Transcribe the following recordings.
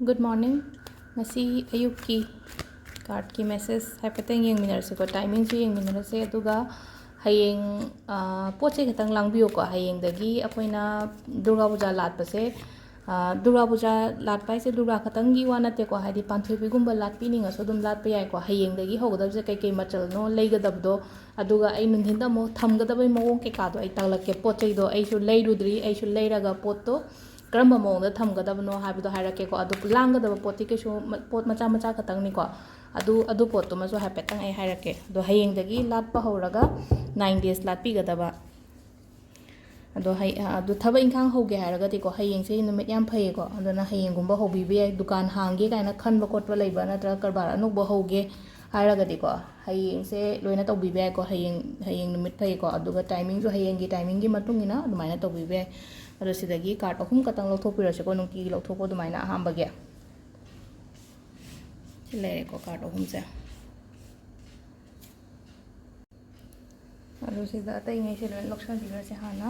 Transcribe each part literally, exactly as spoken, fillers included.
Good morning. ꯉꯁꯤ ꯑꯌꯨꯛꯀꯤ cardꯀꯤ message ꯍꯥꯏꯐꯦꯠꯇꯪ ꯌꯦꯡꯃꯤꯟꯅꯔꯁꯤꯀꯣ, timingꯁꯨ ꯌꯦꯡꯃꯤꯟꯅꯔꯁꯦ꯫ ꯑꯗꯨꯒ ꯍꯌꯦꯡ, ꯑ, ꯄꯣꯠꯁꯦ ꯈꯤꯇꯪ ꯂꯥꯡꯕꯤꯌꯨꯀꯣ꯫ ꯍꯌꯦꯡꯗꯒꯤ ꯑꯩꯈꯣꯏꯅ ꯗꯨꯔꯒꯥ ꯄꯨꯖꯥ ꯂꯥꯠꯄꯁꯦ, ꯑ, ꯗꯨꯔꯒꯥ ꯄꯨꯖꯥ ꯂꯥꯠꯄ ꯍꯥꯏꯁꯦ ꯗꯨꯔꯒꯥ ꯈꯛꯇꯪꯒꯤ ꯋꯥ ꯅꯠꯇꯦꯀꯣ, ꯍꯥꯏꯗꯤ ꯄꯥꯟꯊꯣꯏꯕꯤꯒꯨꯝꯕ ꯂꯥꯠꯄꯤꯅꯤꯡꯉꯁꯨ ꯑꯗꯨꯝ ꯂꯥꯠꯄ ꯌꯥꯏꯀꯣ꯫ ꯍꯌꯦꯡꯗꯒꯤ ꯍꯧꯒꯗꯕꯁꯦ ꯀꯩꯀꯩ ꯃꯆꯜꯅꯣ ꯂꯩꯒꯗꯕꯗꯣ, ꯑꯗꯨꯒ ꯑꯩ ꯅꯨꯡꯊꯤꯟꯗ ꯑꯃꯨꯛ ꯊꯝꯒꯗꯕꯩ ꯃꯑꯣꯡ ꯀꯩꯀꯥꯗꯣ ꯑꯩ ꯇꯥꯛꯂꯛꯀꯦ꯫ ꯄꯣꯠ ꯆꯩꯗꯣ ꯑꯩꯁꯨ ꯂꯩꯔꯨꯗ꯭ꯔꯤ, ꯑꯩꯁꯨ ꯂꯩꯔꯒ ꯄꯣꯠꯇꯣ ꯀꯔꯝꯕ ꯃꯑꯣꯡꯗ ꯊꯝꯒꯗꯕꯅꯣ ꯍꯥꯏꯕꯗꯣ ꯍꯥꯏꯔꯛꯀꯦꯀꯣ꯫ ꯑꯗꯨ ꯂꯥꯡꯒꯗꯕ ꯄꯣꯠꯇꯤ ꯀꯩꯁꯨ ꯃ-, ꯄꯣꯠ ꯃꯆꯥ ꯃꯆꯥ ꯈꯛꯇꯪꯅꯤꯀꯣ꯫ ꯑꯗꯨ, ꯑꯗꯨ ꯄꯣꯠꯇꯨꯃꯁꯨ ꯍꯥꯏꯐꯦꯠꯇꯪ ꯑꯩ ꯍꯥꯏꯔꯛꯀꯦ꯫ ꯑꯗꯣ ꯍꯌꯦꯡꯗꯒꯤ ꯂꯥꯠꯄ ꯍꯧꯔꯒ nine days ꯂꯥꯠꯄꯤꯒꯗꯕ꯫ ꯑꯗꯣ ꯍꯌ-, ꯑꯗꯣ ꯊꯕꯛ ꯏꯪꯈꯥꯡ ꯍꯧꯒꯦ ꯍꯥꯏꯔꯒꯗꯤꯀꯣ, ꯍꯌꯦꯡꯁꯦ ꯅꯨꯃꯤꯠ ꯌꯥꯝ ꯐꯩꯌꯦꯀꯣ꯫ ꯑꯗꯨꯅ ꯍꯌꯦꯡꯒꯨꯝꯕ ꯍꯧꯕꯤꯕ ꯌꯥꯏ꯫ ꯗꯨꯀꯥꯟ ꯍꯥꯡꯒꯦ ꯀꯥꯏꯅ ꯈꯟꯕ ꯈꯣꯠꯄ ꯂꯩꯕ, ꯅꯠꯇ꯭ꯔꯒ ꯀꯔꯕꯥꯔ ꯑꯅꯧꯕ ꯍꯧꯒꯦ ꯍꯥꯏꯔꯒꯗꯤꯀꯣ, ꯍꯌꯦꯡꯁꯦ ꯂꯣꯏꯅ ꯇꯧꯕꯤꯕ ꯌꯥꯏꯀꯣ꯫ ꯍꯌꯦꯡ, ꯍꯌꯦꯡ ꯅꯨꯃꯤꯠ ꯐꯩꯀꯣ꯫ ꯑꯗꯨꯒ timingꯁꯨ ꯍꯌꯦꯡꯒꯤ timingꯒꯤ ꯃꯇꯨꯡ ꯏꯟꯅ ꯑꯗꯨꯃꯥꯏꯅ ꯇꯧꯕꯤꯕ ꯌꯥꯏ꯫ ꯑꯗꯣ ꯁꯤꯗꯒꯤ card ꯑꯍꯨꯝ ꯈꯛꯇꯪ ꯂꯧꯊꯣꯛꯄꯤꯔꯁꯤꯀꯣ, ꯅꯨꯡꯇꯤꯒꯤ ꯂꯧꯊꯣꯛꯄ ꯑꯗꯨꯃꯥꯏꯅ ꯑꯍꯥꯟꯕꯒꯤ꯫ ꯁꯤ ꯂꯩꯔꯦꯀꯣ, card ꯑꯍꯨꯝꯁꯦ꯫ ꯑꯗꯨ ꯁꯤꯗ ꯑꯇꯩꯉꯩꯁꯦ ꯂꯣꯏ ꯂꯧꯁꯟꯕꯤꯈ꯭ꯔꯁꯦ ꯍꯥꯟꯅ꯫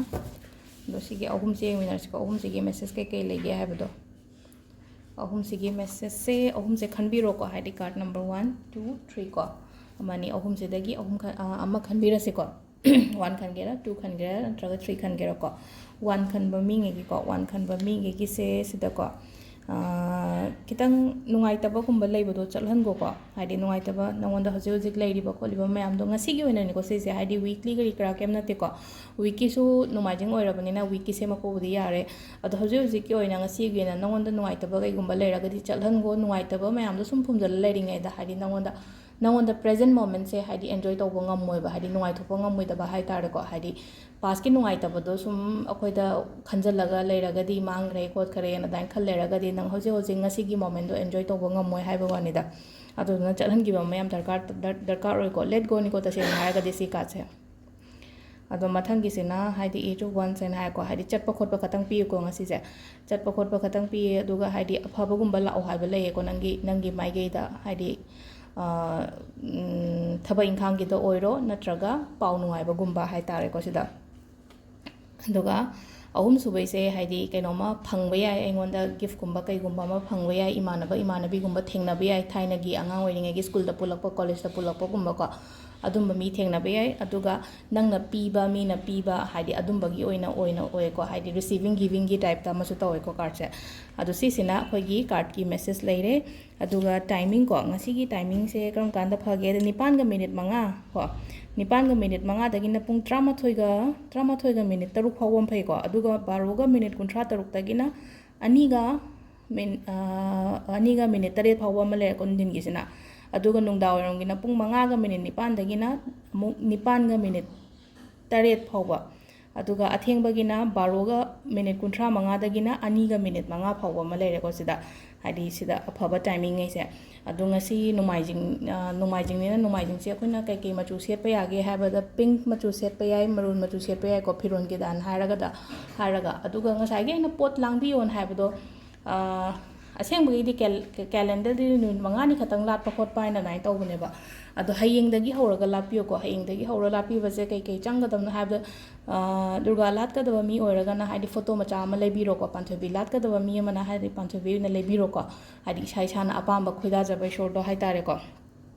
ꯑꯗꯣ ꯁꯤꯒꯤ ꯑꯍꯨꯝꯁꯦ ꯌꯦꯡꯃꯤꯟꯅꯔꯁꯤꯀꯣ, ꯑꯍꯨꯝꯁꯤꯒꯤ message ꯀꯩꯀꯩ ꯂꯩꯒꯦ ꯍꯥꯏꯕꯗꯣ꯫ ꯑꯍꯨꯝꯁꯤꯒꯤ messageꯁꯦ ꯑꯍꯨꯝꯁꯦ ꯈꯟꯕꯤꯔꯣꯀꯣ, ꯍꯥꯏꯗꯤ card number one, two, three ꯀꯣ꯫ ꯑꯃꯅꯤ ꯑꯍꯨꯝꯁꯤꯗꯒꯤ ꯑꯍꯨꯝ ꯈ-, ꯑ, ꯑꯃ ꯈꯟꯕꯤꯔꯁꯤꯀꯣ꯫ One ꯈꯟꯒꯦꯔꯥ, two ꯈꯟꯒꯦꯔꯥ, ꯅꯠꯇ꯭ꯔꯒ three ꯈꯟꯒꯦꯔꯥꯀꯣ꯫ One ꯈꯟꯕ ꯃꯤꯉꯩꯒꯤꯀꯣ, one ꯈꯟꯕ ꯃꯤꯉꯩꯒꯤꯁꯦ ꯁꯤꯗꯀꯣ, ꯑꯥ, ꯈꯤꯇꯪ ꯅꯨꯡꯉꯥꯏꯇꯕꯒꯨꯝꯕ ꯂꯩꯕꯗꯣ ꯆꯠꯍꯟꯒꯣꯀꯣ꯫ ꯍꯥꯏꯗꯤ ꯅꯨꯡꯉꯥꯏꯇꯕ ꯅꯉꯣꯟꯗ ꯍꯧꯖꯤꯛ ꯍꯧꯖꯤꯛ ꯂꯩꯔꯤꯕ ꯈꯣꯠꯂꯤꯕ ꯃꯌꯥꯝꯗꯣ, ꯉꯁꯤꯒꯤ ꯑꯣꯏꯅꯅꯤꯀꯣ ꯁꯤꯁꯦ, ꯍꯥꯏꯗꯤ weekly ꯀꯔꯤ ꯀꯔꯥ ꯀꯩꯝ ꯅꯠꯇꯦꯀꯣ꯫ Weekꯀꯤꯁꯨ ꯅꯣꯡꯃꯥꯏꯖꯤꯡ ꯑꯣꯏꯔꯕꯅꯤꯅ weekꯀꯤ ꯁꯦꯝꯃꯛꯄꯕꯨꯗꯤ ꯌꯥꯔꯦ꯫ ꯑꯗꯣ ꯍꯧꯖꯤꯛ ꯍꯧꯖꯤꯛꯀꯤ ꯑꯣꯏꯅ ꯉꯁꯤꯒꯤ ꯑꯣꯏꯅ ꯅꯉꯣꯟꯗ ꯅꯨꯡꯉꯥꯏꯇꯕ ꯀꯩꯒꯨꯝꯕ ꯂꯩꯔꯒꯗꯤ ꯆꯠꯍꯟꯒꯣ꯫ ꯅꯨꯡꯉꯥꯏꯇꯕ ꯃꯌꯥꯝꯗꯣ ꯁꯨꯝ ꯐꯨꯝꯖꯜꯂ ꯂꯩꯔꯤꯉꯩꯗ, ꯍꯥꯏꯗꯤ ꯅꯉꯣꯟꯗ, ꯅꯉꯣꯟꯗ present momentꯁꯦ ꯍꯥꯏꯗꯤ enjoy ꯇꯧꯕ ꯉꯝꯃꯣꯏꯕ, ꯍꯥꯏꯗꯤ ꯅꯨꯡꯉꯥꯏꯊꯣꯛꯄ ꯉꯝꯃꯣꯏꯗꯕ ꯍꯥꯏ ꯇꯥꯔꯦꯀꯣ꯫ ꯍꯥꯏꯗꯤ pastꯀꯤ ꯅꯨꯡꯉꯥꯏꯇꯕꯗꯣ ꯁꯨꯝ ꯑꯩꯈꯣꯏꯗ ꯈꯟꯖꯜꯂꯒ ꯂꯩꯔꯒꯗꯤ, ꯃꯥꯡꯈ꯭ꯔꯦ ꯈꯣꯠꯈ꯭ꯔꯦꯅ ꯑꯗꯨꯃꯥꯏꯅ ꯈꯜ ꯂꯩꯔꯒꯗꯤ, ꯅꯪ ꯍꯧꯖꯤꯛ ꯍꯧꯖꯤꯛ ꯉꯁꯤꯒꯤ momentꯗꯣ enjoy ꯇꯧꯕ ꯉꯝꯃꯣꯏ ꯍꯥꯏꯕ ꯋꯥꯅꯤꯗ꯫ ꯑꯗꯨꯗꯨꯅ ꯆꯠꯍꯟꯈꯤꯕ ꯑꯃ ꯌꯥꯝ ꯗꯔꯀꯥꯔ, ꯗꯔ-, ꯗꯔꯀꯥꯔ ꯑꯣꯏꯀꯣ꯫ Let goꯅꯤꯀꯣ ꯇꯁꯦꯡꯅ ꯍꯥꯏꯔꯒꯗꯤ ꯁꯤ cardꯁꯦ꯫ ꯑꯗꯣ ꯃꯊꯪꯒꯤꯁꯤꯅ ꯍꯥꯏꯗꯤ Eight of Wands ꯍꯥꯏꯅ ꯍꯥꯏꯀꯣ, ꯍꯥꯏꯗꯤ ꯆꯠꯄ ꯈꯣꯠꯄ ꯈꯛꯇꯪ ꯄꯤꯌꯨꯀꯣ ꯉꯁꯤꯁꯦ꯫ ꯆꯠꯄ ꯈꯣꯠꯄ ꯈꯛꯇꯪ ꯄꯤꯌꯦ, ꯑꯗꯨꯒ ꯍꯥꯏꯗꯤ ꯑꯐꯕꯒꯨꯝꯕ ꯂꯥꯛꯑꯣ ꯍꯥꯏꯕ ꯂꯩꯌꯦꯀꯣ ꯅꯪꯒꯤ, ꯅꯪꯒꯤ ꯃꯥꯏꯀꯩꯗ, ꯍꯥꯏꯗꯤ, ꯑ, ꯎꯝ, ꯊꯕꯛ ꯏꯪꯈꯥꯡꯒꯤꯗ ꯑꯣꯏꯔꯣ ꯅꯠꯇ꯭ꯔꯒ ꯄꯥꯎ ꯅꯨꯡꯉꯥꯏꯕꯒꯨꯝꯕ ꯍꯥꯏ ꯇꯥꯔꯦꯀꯣ ꯁꯤꯗ꯫ ꯑꯗꯨꯒ ꯑꯍꯨꯝꯁꯨꯕꯩꯁꯦ ꯍꯥꯏꯗꯤ ꯀꯩꯅꯣꯝꯃ ꯐꯪꯕ ꯌꯥꯏ, ꯑꯩꯉꯣꯟꯗ ꯒꯤꯐꯀꯨꯝꯕ ꯀꯩꯒꯨꯝꯕ ꯑꯃ ꯐꯪꯕ ꯌꯥꯏ, ꯏꯃꯥꯟꯅꯕ ꯏꯃꯥꯟꯅꯕꯤꯒꯨꯝꯕ ꯊꯦꯡꯅꯕ ꯌꯥꯏ, ꯊꯥꯏꯅꯒꯤ ꯑꯉꯥꯡ ꯑꯣꯏꯔꯤꯉꯩꯒꯤ ꯁ꯭ꯀꯨꯜꯗ ꯄꯨꯜꯂꯛꯄ, ꯀꯣꯂꯦꯖꯇ ꯄꯨꯜꯂꯛꯄꯒꯨꯝꯕꯀꯣ, ꯑꯗꯨꯝꯕ ꯃꯤ ꯊꯦꯡꯅꯕ ꯌꯥꯏ꯫ ꯑꯗꯨꯒ ꯅꯪꯅ ꯄꯤꯕ, ꯃꯤꯅ ꯄꯤꯕ, ꯍꯥꯏꯗꯤ ꯑꯗꯨꯝꯕꯒꯤ ꯑꯣꯏꯅ ꯑꯣꯏꯅ ꯑꯣꯏꯀꯣ, ꯍꯥꯏꯗꯤ receiving givingꯒꯤ typeꯇ ꯑꯃꯁꯨ ꯇꯧꯋꯦꯀꯣ cardꯁꯦ꯫ ꯑꯗꯣ ꯁꯤꯁꯤꯅ ꯑꯩꯈꯣꯏꯒꯤ cardꯀꯤ message ꯂꯩꯔꯦ꯫ ꯑꯗꯨꯒ timing ꯀꯣ, ꯉꯁꯤꯒꯤ timingꯁꯦ ꯀꯔꯝ ꯀꯥꯟꯗ ꯐꯒꯦꯗ, ꯅꯤꯄꯥꯟꯒ ꯃꯤꯅꯤꯠ ꯃꯉꯥ ꯀꯣ, ꯅꯤꯄꯥꯟꯒ ꯃꯤꯅꯤꯠ ꯃꯉꯥꯗꯒꯤꯅ ꯄꯨꯡ ꯇꯔꯥꯃꯥꯊꯣꯏꯒ, ꯇꯔꯥꯃꯥꯊꯣꯏꯒ ꯃꯤꯅꯤꯠ ꯇꯔꯨꯛ ꯐꯥꯎꯕ ꯑꯃ ꯐꯩꯀꯣ꯫ ꯑꯗꯨꯒ ꯕꯥꯔꯣꯒ ꯃꯤꯅꯤꯠ ꯀꯨꯟꯊ꯭ꯔꯥ ꯇꯔꯨꯛꯇꯒꯤꯅ ꯑꯅꯤꯒ ꯃꯤꯟ-, ꯑꯥ, ꯑꯅꯤꯒ ꯃꯤꯅꯤꯠ ꯇꯔꯦꯠ ꯐꯥꯎꯕ ꯑꯃ ꯂꯩꯔꯦꯀꯣ, ꯅꯨꯡꯊꯤꯟꯒꯤꯁꯤꯅ꯫ ꯑꯗꯨꯒ ꯅꯨꯡꯗꯥꯡꯋꯥꯏꯔꯝꯒꯤꯅ ꯄꯨꯡ ꯃꯉꯥꯒ ꯃꯤꯅꯤꯠ ꯅꯤꯄꯥꯟꯗꯒꯤꯅ ꯑꯃꯨꯛ ꯅꯤꯄꯥꯟꯒ ꯃꯤꯅꯤꯠ ꯇꯔꯦꯠ ꯐꯥꯎꯕ꯫ ꯑꯗꯨꯒ ꯑꯊꯦꯡꯕꯒꯤꯅ ꯕꯥꯔꯣꯒ ꯃꯤꯅꯤꯠ ꯀꯨꯟꯊ꯭ꯔꯥ ꯃꯉꯥꯗꯒꯤꯅ ꯑꯅꯤꯒ ꯃꯤꯅꯤꯠ ꯃꯉꯥ ꯐꯥꯎꯕ ꯑꯃ ꯂꯩꯔꯦꯀꯣ ꯁꯤꯗ꯫ ꯍꯥꯏꯗꯤ ꯁꯤꯗ ꯑꯐꯕ timing ꯉꯩꯁꯦ꯫ ꯑꯗꯣ ꯉꯁꯤ ꯅꯣꯡꯃꯥꯏꯖꯤꯡ, ꯑ, ꯅꯣꯡꯃꯥꯏꯖꯤꯡꯅꯤꯅ ꯅꯣꯡꯃꯥꯏꯖꯤꯡꯁꯦ ꯑꯩꯈꯣꯏꯅ ꯀꯩꯀꯩ ꯃꯆꯨ ꯁꯦꯠꯄ ꯌꯥꯒꯦ ꯍꯥꯏꯕꯗ, pink ꯃꯆꯨ ꯁꯦꯠꯄ ꯌꯥꯏ, maroon ꯃꯆꯨ ꯁꯦꯠꯄ ꯌꯥꯏꯀꯣ, ꯐꯤꯔꯣꯟꯒꯤ ꯗꯥꯟ ꯍꯥꯏꯔꯒꯗ, ꯍꯥꯏꯔꯒ꯫ ꯑꯗꯨꯒ ꯉꯁꯥꯏꯒꯤ ꯑꯩꯅ ꯄꯣꯠ ꯂꯥꯡꯕꯤꯌꯣꯅ ꯍꯥꯏꯕꯗꯣ, ꯑ, ꯑꯁꯦꯡꯕꯒꯤꯗꯤ ꯀꯦꯜ-, calendarꯗꯤ ꯅꯨꯃꯤꯠ ꯃꯉꯥꯅꯤ ꯈꯛꯇꯪ ꯂꯥꯠꯄ ꯈꯣꯠꯄ ꯍꯥꯏꯅ ꯑꯗꯨꯃꯥꯏꯅ ꯇꯧꯕꯅꯦꯕ꯫ ꯑꯗꯣ ꯍꯌꯦꯡꯗꯒꯤ ꯍꯧꯔꯒ ꯂꯥꯠꯄꯤꯌꯨꯀꯣ꯫ ꯍꯌꯦꯡꯗꯒꯤ ꯍꯧꯔꯒ ꯂꯥꯠꯄꯤꯕꯁꯦ ꯀꯩꯀꯩ ꯆꯪꯒꯗꯕꯅꯣ ꯍꯥꯏꯕꯗ, ꯑ, ꯗꯨꯔꯒꯥ ꯂꯥꯠꯀꯗꯕ ꯃꯤ ꯑꯣꯏꯔꯒꯅ ꯍꯥꯏꯗꯤ ꯐꯣꯇꯣ ꯃꯆꯥ ꯑꯃ ꯂꯩꯕꯤꯔꯣꯀꯣ꯫ ꯄꯥꯟꯊꯣꯏꯕꯤ ꯂꯥꯠꯀꯗꯕ ꯃꯤ ꯑꯃꯅ ꯍꯥꯏꯗꯤ ꯄꯥꯟꯊꯣꯏꯕꯤ ꯑꯣꯏꯅ ꯂꯩꯕꯤꯔꯣꯀꯣ꯫ ꯍꯥꯏꯗꯤ ꯏꯁꯥ ꯏꯁꯥꯅ ꯑꯄꯥꯝꯕ ꯈꯣꯏꯗꯥꯖꯕ ꯏꯁꯣꯔꯗꯣ ꯍꯥꯏꯇꯥꯔꯦꯀꯣ꯫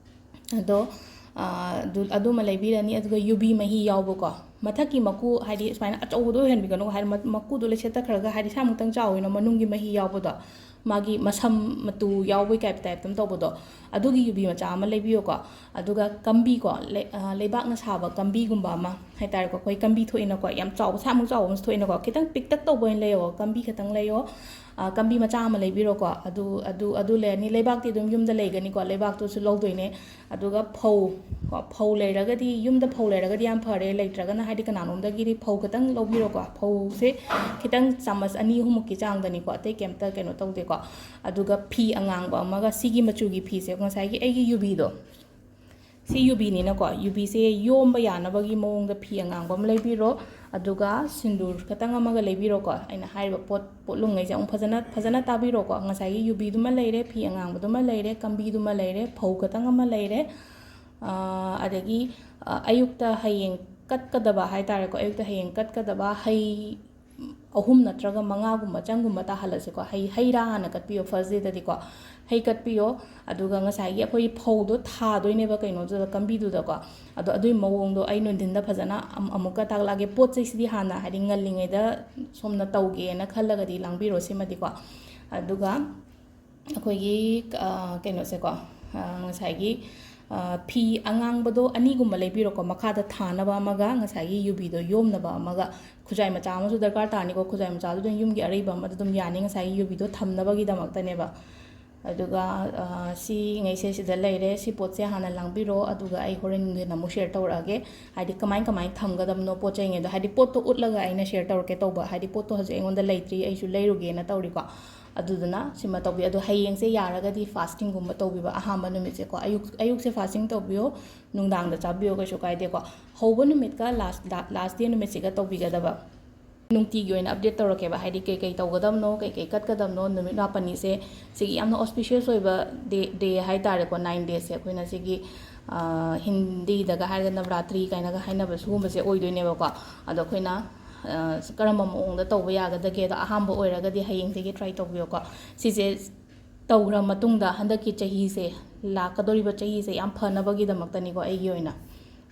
ꯑꯗꯣ, ꯑ, ꯑꯗꯨ, ꯑꯗꯨꯃ ꯂꯩꯕꯤꯔꯅꯤ꯫ ꯑꯗꯨꯒ ꯌꯨꯕꯤ ꯃꯍꯤ ꯌꯥꯎꯕꯀꯣ꯫ ꯃꯊꯛꯀꯤ ꯃꯀꯨ ꯍꯥꯏꯗꯤ ꯁꯨꯃꯥꯏꯅ ꯑꯆꯧꯕꯗꯣ ꯑꯣꯏꯍꯟꯕꯤꯒꯅꯨ꯫ ꯍꯥꯏꯗꯤ ꯃ-, ꯃꯀꯨꯗꯣ ꯂꯩꯁꯦꯠꯇ ꯈꯔꯒ ꯍꯥꯏꯗꯤ ꯁꯥꯃꯨꯛꯇꯪ ꯆꯥꯎꯋꯤꯅ ꯃꯅꯨꯡꯒꯤ ꯃꯍꯤ ꯌꯥꯎꯕꯗꯣ꯫ ꯃꯥꯒꯤ ꯃꯁꯝ ꯃꯇꯨ ꯌꯥꯎꯕꯒꯤ type, type ꯑꯃ ꯇꯧꯕꯗꯣ꯫ ꯑꯗꯨꯒꯤ ꯌꯨꯕꯤ ꯃꯆꯥ ꯑꯃ ꯂꯩꯕꯤꯌꯣꯀꯣ꯫ ꯑꯗꯨꯒ ꯀꯝꯕꯤꯀꯣ, ꯂꯩ-, ꯑ, ꯂꯩꯕꯥꯛꯅ ꯁꯥꯕ ꯀꯝꯕꯤꯒꯨꯝꯕ ꯑꯃ ꯍꯥꯏꯇꯥꯔꯦꯀꯣ꯫ ꯑꯩꯈꯣꯏ ꯀꯝꯕꯤ ꯊꯣꯛꯏꯅꯀꯣ, ꯌꯥꯝ ꯆꯥꯎꯕ ꯁꯥꯃꯨꯛ ꯆꯥꯎꯕ ꯑꯃꯁꯨ ꯊꯣꯛꯏꯅꯀꯣ꯫ ꯈꯤꯇꯪ ꯄꯤꯛꯇꯛ ꯇꯧꯕ ꯑꯣꯏꯅ ꯂꯩꯌꯣ, ꯀꯝꯕꯤ ꯈꯤꯇꯪ ꯂꯩꯌꯣ꯫ ꯑ, ꯀꯝꯕꯤ ꯃꯆꯥ ꯑꯃ ꯂꯩꯕꯤꯔꯣꯀꯣ꯫ ꯑꯗꯨ, ꯑꯗꯨ, ꯑꯗꯨ ꯂꯩꯔꯅꯤ꯫ ꯂꯩꯕꯥꯛꯇꯤ ꯑꯗꯨꯝ ꯌꯨꯝꯗ ꯂꯩꯒꯅꯤꯀꯣ, ꯂꯩꯕꯥꯛꯇꯨꯁꯨ ꯂꯧꯗꯣꯏꯅꯦ꯫ ꯑꯗꯨꯒ ꯐꯧ ꯀꯣ, ꯐꯧ ꯂꯩꯔꯒꯗꯤ, ꯌꯨꯝꯗ ꯐꯧ ꯂꯩꯔꯒꯗꯤ ꯌꯥꯝ ꯐꯔꯦ, ꯂꯩꯇ꯭ꯔꯒꯅ ꯍꯥꯏꯗꯤ ꯀꯅꯥꯅꯣꯝꯗꯒꯤꯗꯤ ꯐꯧ ꯈꯤꯇꯪ ꯂꯧꯕꯤꯔꯣꯀꯣ꯫ ꯐꯧꯁꯦ ꯈꯤꯇꯪ ꯆꯥꯃꯁ ꯑꯅꯤ ꯑꯍꯨꯝꯃꯨꯛꯀꯤ ꯆꯥꯡꯗꯅꯤꯀꯣ, ꯑꯇꯩ ꯀꯩꯝꯇ ꯀꯩꯅꯣ ꯇꯧꯗꯦꯀꯣ꯫ ꯑꯗꯨꯒ ꯐꯤ ꯑꯉꯥꯡꯕ ꯑꯃꯒ, ꯁꯤꯒꯤ ꯃꯆꯨꯒꯤ ꯐꯤꯁꯦ, ꯉꯁꯥꯏꯒꯤ ꯑꯩꯒꯤ ꯌꯨꯕꯤꯗꯣ, ꯁꯤ ꯌꯨꯕꯤꯅꯤꯅꯀꯣ, ꯌꯨꯕꯤꯁꯦ ꯌꯣꯝꯕ ꯌꯥꯅꯕꯒꯤ ꯃꯑꯣꯡꯗ ꯐꯤ ꯑꯉꯥꯡꯕ ꯑꯃ ꯂꯩꯕꯤꯔꯣ꯫ ꯑꯗꯨꯒ ꯁꯤꯟꯗꯨꯔ ꯈꯤꯇꯪ ꯑꯃꯒ ꯂꯩꯕꯤꯔꯣꯀꯣ꯫ ꯑꯩꯅ ꯍꯥꯏꯔꯤꯕ ꯄꯣꯠ, ꯄꯣꯠꯂꯨꯝꯉꯩꯁꯦ ꯑꯃꯨꯛ ꯐꯖꯅ, ꯐꯖꯅ ꯇꯥꯕꯤꯔꯣꯀꯣ꯫ ꯉꯁꯥꯏꯒꯤ ꯌꯨꯕꯤꯗꯨꯃ ꯂꯩꯔꯦ, ꯐꯤ ꯑꯉꯥꯡꯕꯗꯨꯃ ꯂꯩꯔꯦ, ꯀꯝꯕꯤꯗꯨꯃ ꯂꯩꯔꯦ, ꯐꯧ ꯈꯤꯇꯪ ꯑꯃ ꯂꯩꯔꯦ꯫ ꯑꯥ, ꯑꯗꯒꯤ, ꯑꯥ, ꯑꯌꯨꯛꯇ ꯍꯌꯦꯡ ꯀꯠꯀꯗꯕ ꯍꯥꯏꯇꯥꯔꯦꯀꯣ, ꯑꯌꯨꯛꯇ ꯍꯌꯦꯡ ꯀꯠꯀꯗꯕ ꯍꯩ, ꯑꯍꯨꯝ ꯅꯠꯇ꯭ꯔꯒ ꯃꯉꯥꯒꯨꯝꯕ ꯆꯪꯒꯨꯝꯕ ꯇꯥꯍꯜꯂꯁꯤꯀꯣ꯫ ꯍꯩ ꯍꯩ ꯔꯥ ꯍꯥꯟꯅ ꯀꯠꯄꯤꯌꯣ first dayꯗꯗꯤꯀꯣ꯫ ꯍꯩ ꯀꯠꯄꯤꯌꯣ꯫ ꯑꯗꯨꯒ ꯉꯁꯥꯏꯒꯤ ꯑꯩꯈꯣꯏ ꯐꯧꯗꯣ ꯊꯥꯗꯣꯏꯅꯦꯕ ꯀꯩꯅꯣꯗꯨꯗ, ꯀꯝꯕꯤꯗꯨꯗꯀꯣ꯫ ꯑꯗꯣ ꯑꯗꯨꯒꯤ ꯃꯑꯣꯡꯗꯣ ꯑꯩ ꯅꯨꯡꯊꯤꯟꯗ ꯐꯖꯅ ꯑꯃꯨꯛꯀ ꯇꯥꯛꯂꯛꯑꯒꯦ꯫ ꯄꯣꯠ ꯆꯩꯁꯤꯗꯤ ꯍꯥꯟꯅ ꯍꯥꯏꯗꯤ ꯉꯜꯂꯤꯉꯩꯗ ꯁꯣꯝꯅ ꯇꯧꯒꯦꯅ ꯈꯜꯂꯒꯗꯤ ꯂꯥꯡꯕꯤꯔꯣ ꯁꯤꯃꯗꯤꯀꯣ꯫ ꯑꯗꯨꯒ ꯑꯩꯈꯣꯏꯒꯤ ꯀꯩꯅꯣꯁꯦꯀꯣ, ꯉꯁꯥꯏꯒꯤ ꯐꯤ ꯑꯉꯥꯡꯕꯗꯣ ꯑꯅꯤꯒꯨꯝꯕ ꯂꯩꯕꯤꯔꯣꯀꯣ꯫ ꯃꯈꯥꯗ ꯊꯥꯅꯕ ꯑꯃꯒ ꯉꯁꯥꯏꯒꯤ ꯌꯨꯕꯤꯗꯣ ꯌꯣꯝꯅꯕ ꯑꯃꯒ꯫ ꯈꯨꯖꯥꯏ ꯃꯆꯥ ꯑꯃꯁꯨ ꯗꯔꯀꯥꯔ ꯇꯥꯔꯅꯤꯀꯣ꯫ ꯈꯨꯖꯥꯏ ꯃꯆꯥꯗꯨ ꯑꯗꯨꯝ ꯌꯨꯝꯒꯤ ꯑꯔꯩꯕ ꯑꯃꯗ ꯑꯗꯨꯝ ꯌꯥꯅꯤ, ꯉꯁꯥꯏꯒꯤ ꯌꯨꯕꯤꯗꯣ ꯊꯝꯅꯕꯒꯤꯗꯃꯛꯇꯅꯦꯕ꯫ ꯑꯗꯨꯒ ꯁꯤꯉꯩꯁꯦ ꯁꯤꯗ ꯂꯩꯔꯦ꯫ ꯁꯤ ꯄꯣꯠꯁꯦ ꯍꯥꯟꯅ ꯂꯥꯡꯕꯤꯔꯣ, ꯑꯗꯨꯒ ꯑꯩ ꯍꯣꯔꯦꯟ ꯅꯨꯡꯊꯤꯟ ꯑꯃꯨꯛ ꯁꯤꯌꯔ ꯇꯧꯔꯛꯑꯒꯦ꯫ ꯍꯥꯏꯗꯤ ꯀꯃꯥꯏ ꯀꯃꯥꯏꯅ ꯊꯝꯒꯗꯕꯅꯣ ꯄꯣꯠ ꯆꯩꯉꯩꯗꯣ, ꯍꯥꯏꯗꯤ ꯄꯣꯠꯇꯣ ꯎꯠꯂꯒ ꯑꯩꯅ ꯁꯤꯌꯔ ꯇꯧꯔꯛꯀꯦ ꯇꯧꯕ꯫ ꯍꯥꯏꯗꯤ ꯄꯣꯠꯇꯣ ꯍꯧꯖꯤꯛ ꯑꯩꯉꯣꯟꯗ ꯂꯩꯇ꯭ꯔꯤ, ꯑꯩꯁꯨ ꯂꯩꯔꯨꯒꯦꯅ ꯇꯧꯔꯤꯀꯣ꯫ ꯑꯗꯨꯗꯨꯅ ꯁꯤꯃ ꯇꯧꯕꯤ꯫ ꯑꯗꯣ ꯍꯌꯦꯡꯁꯦ ꯌꯥꯔꯒꯗꯤ ꯐꯥꯁꯇꯤꯡꯒꯨꯝꯕ ꯇꯧꯕꯤꯕ ꯑꯍꯥꯟꯕ ꯅꯨꯃꯤꯠꯁꯦꯀꯣ꯫ ꯑꯌꯨꯛ ꯑꯌꯨꯛꯁꯦ ꯐꯥꯁꯇꯤꯡ ꯇꯧꯕꯤꯌꯣ, ꯅꯨꯡꯗꯥꯡꯗ ꯆꯥꯕꯤꯌꯣ, ꯀꯩꯁꯨ ꯀꯥꯏꯗꯦꯀꯣ꯫ ꯍꯧꯕ ꯅꯨꯃꯤꯠꯀ ꯂꯥꯁ ꯂꯥꯁ ꯗꯦ ꯅꯨꯃꯤꯠꯁꯤꯒ ꯇꯧꯕꯤꯒꯗꯕ꯫ ꯅꯨꯡꯇꯤꯒꯤ ꯑꯣꯏꯅ ꯑꯞꯗꯦꯠ ꯇꯧꯔꯛꯀꯦꯕ꯫ ꯍꯥꯏꯗꯤ ꯀꯩꯀꯩ ꯇꯧꯒꯗꯕꯅꯣ, ꯀꯩꯀꯩ ꯀꯠꯀꯗꯕꯅꯣ꯫ ꯅꯨꯃꯤꯠ ꯃꯥꯄꯟꯅꯤꯁꯦ ꯁꯤꯒꯤ ꯌꯥꯝꯅ ꯑꯣꯁꯄꯤꯁꯤꯌꯁ ꯑꯣꯏꯕ ꯗꯦ ꯗꯦ ꯍꯥꯏꯇꯥꯔꯦꯀꯣ꯫ ꯅꯥꯏꯟ ꯗꯦꯁꯁꯦ ꯑꯩꯈꯣꯏꯅ ꯁꯤꯒꯤ ꯍꯤꯟꯗꯤꯗꯒ ꯍꯥꯏꯔꯒ ꯅꯕꯔꯥꯇ꯭ꯔꯤ ꯀꯥꯏꯅꯒ ꯍꯥꯏꯅꯕ ꯁꯤꯒꯨꯝꯕꯁꯦ ꯑꯣꯏꯗꯣꯏꯅꯦꯕꯀꯣ꯫ ꯑꯗꯣ ꯑꯩꯈꯣꯏꯅ ꯀꯔꯝꯕ ꯃꯑꯣꯡꯗ ꯇꯧꯕ ꯌꯥꯒꯗꯒꯦꯗꯣ ꯑꯍꯥꯟꯕ ꯑꯣꯏꯔꯒꯗꯤ ꯍꯌꯦꯡꯗꯒꯤ ꯇ꯭ꯔꯥꯏ ꯇꯧꯕꯤꯌꯣꯀꯣ꯫ ꯁꯤꯁꯦ ꯇꯧꯈ꯭ꯔ ꯃꯇꯨꯡꯗ ꯍꯟꯗꯛꯀꯤ ꯆꯍꯤꯁꯦ, ꯂꯥꯛꯀꯗꯧꯔꯤꯕ ꯆꯍꯤꯁꯦ ꯌꯥꯝ ꯐꯅꯕꯒꯤꯗꯃꯛꯇꯅꯤꯀꯣ ꯑꯩꯒꯤ ꯑꯣꯏꯅ꯫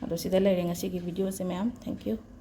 ꯑꯗꯣ ꯁꯤꯗ ꯂꯩꯔꯦ ꯉꯁꯤꯒꯤ ꯚꯤꯗꯤꯑꯣꯁꯦ ꯃꯌꯥꯝ꯫ Thank you꯫